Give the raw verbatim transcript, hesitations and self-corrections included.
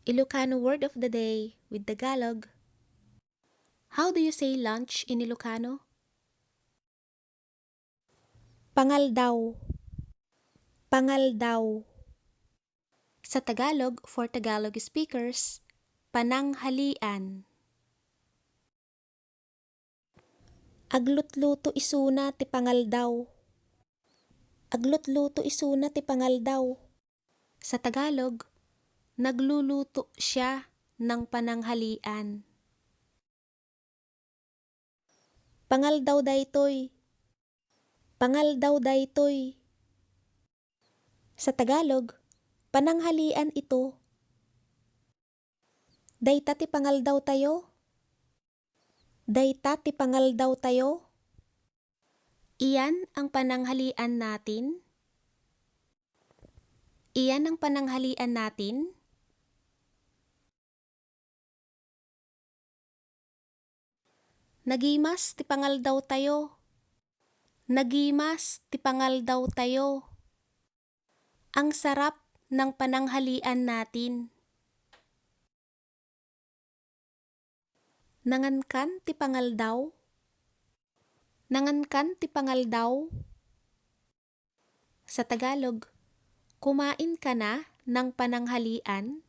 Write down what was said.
Ilocano word of the day with Tagalog. How do you say lunch in Ilocano? Pangaldaw. Pangaldaw. Sa Tagalog, for Tagalog speakers, pananghalian. Aglutluto isuna ti pangaldaw. Aglutluto isuna ti pangaldaw. Sa Tagalog, nagluluto siya ng pananghalian. Pangaldaw daytoy. Pangaldaw daytoy. Sa Tagalog, pananghalian ito. Dayta ti pangaldawtayo. Dayta ti pangaldawtayo. Iyan ang pananghalian natin. Iyan ang pananghalian natin. Nagimas ti pangaldawtayo. Nagimas ti pangaldawtayo. Ang sarap ng pananghalian natin. Nangankan ti pangaldaw. Nangankan ti pangaldaw. Sa Tagalog, kumain ka na ng pananghalian?